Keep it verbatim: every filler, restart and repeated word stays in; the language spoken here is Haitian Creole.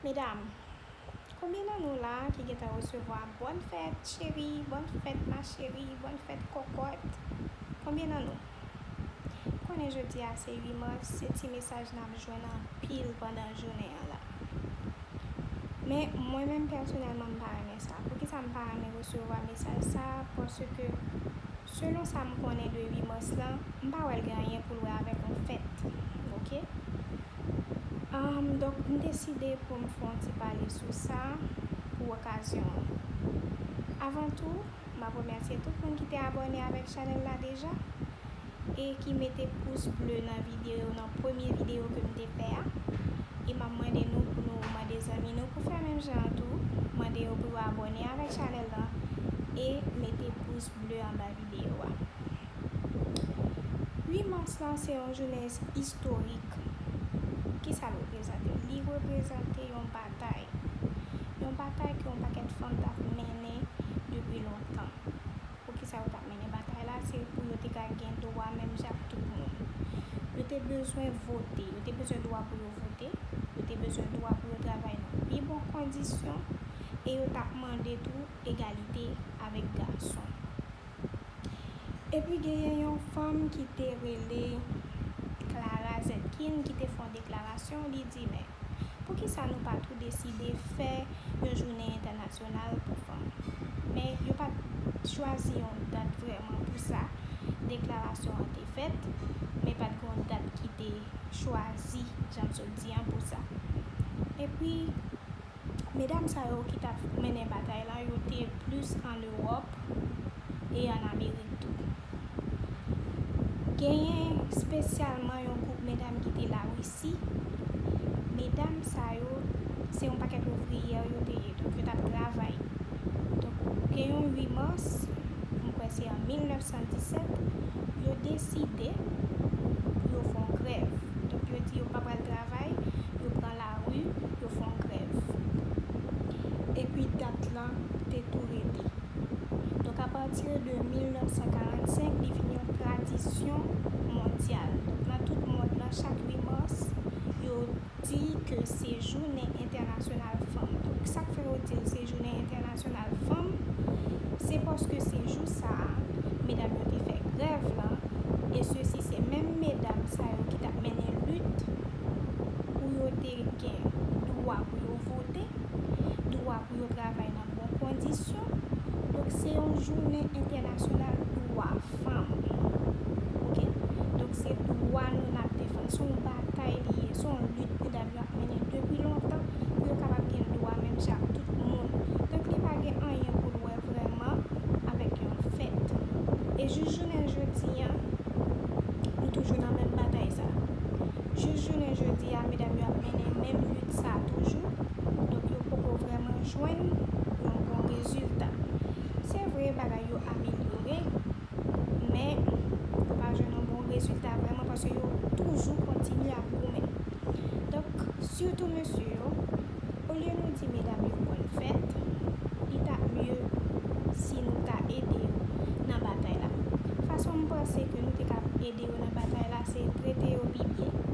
Medam, konbyen nan nou la ki gentan resevwa bòn fèt cheri, bòn fèt ma chérie, bòn fèt kòkòt? Konbyen nan nou? Konnen jodi a se uit mas, se ti mesaj n ap jwenn anpil pandan jounen an la. Men mwen menm pèsonèlman m pa renmen sa. Poukisa m pa renmen resevwa mesaj sa? Paske selon sa m konnen de uit mas lan, m pa wè l gen anyen pou l wè avèk yon fèt. Oke? Ahn, donk, m deside pou m fè yon ti pale sou sa pou okazyon an. Avan tou, m ap remèsye tout moun ki te abòne avèk chanèl la deja e ki mete pous ble nan videyo, nan premye videyo ke m te fè a. E m ap mande nou pou nou mande zanmi nou pou fè menm jan an tou. Mande yo pou yo abòne avèk chanèl lan e mete pous ble anba videyo a. Uit mas lan se yon jounen istorik. Kisa l reprezante? Li reprezante yon batay. Yon batay ke yon pakèt fanm t ap mennen depi lontan. Poukisa yo t ap mennen batay la? Se pou yo te ka gen dwa menm jan ak tout moun. Yo te bezwen vote, yo te bezwen dwa pou yo vote, yo te bezwen dwa pou yo travay nan pi bon kondisyon, e yo t ap mande tou egalite avèk gason. Epi genyen yon fanm ki te rele Clara Zetkin ki te fè yon deklarasyon, li di, men, poukisa nou pa tou deside fè yon jounen entènasyonal pou fanm? Men yo pa t chwazi yon dat vrèman pou sa. Deklarasyon an te fèt, men pa t gen yon dat ki te chwazi, jan m sot di an, pou sa. Epi, medam sa yo ki t ap mennen batay la, yo te plis ann Ewòp e ann Amerik tou. Genyen espesyalman yon gwoup medam ki te Larisi. Medam sa yo, se yon pakèt ouvriyè yo te ye, donk yo t ap travay. Donk, gen yon uit mas, m kwè se an mil nèf san disèt, yo deside pou yo fè yon grèv. Donk, yo di yo pa pral travay, yo pran lari, yo fè yon grèv. Epi dat lan te tou rete. Donk, apati de mil nèf san karannsenk, li vin yon tradisyon mondyal. Donk, nan tout mond lan, chak uit mas, yo di ke se jounen entènasyonal fanm. Donk, sa k fè yo di l se jounen entènasyonal fanm, se paske se jou sa a, medam yo te fè grèv lan, e sesi se menm medam sa yo ki t ap mennen lit pou yo te gen dwa pou yo vote, dwa pou yo travay nan bon kondisyon. Donk, se yon jounen entènasyonal dwa fanm. Oke? Donk, se dwa nou n ap defann. Se yon batay li ye, se yon lit medam yo ap mennen depi lontan pou yo kapab gen dwa menm jan ak tout moun. Donk, li pa gen anyen pou l wè vrèman avèk yon fèt. E jis jounen jodi a, nou toujou nan menm batay sa. Jis jounen jodi a, medam yo ap mennen menm lit sa toujou. Donk, yo poko vrèman jwenn yon bon rezilta. Se vre, bagay yo amelyore, men yo pa jwenn yon bon rezilta vrèman paske yo toujou kontinye ap goumen. Donk, sitou mesye yo, olye nou di medam yo bòn fèt, li t ap mye si nou ta ede yo nan batay la. Fason m panse ke nou te ka ede yo nan batay la, se trete yo pi byen.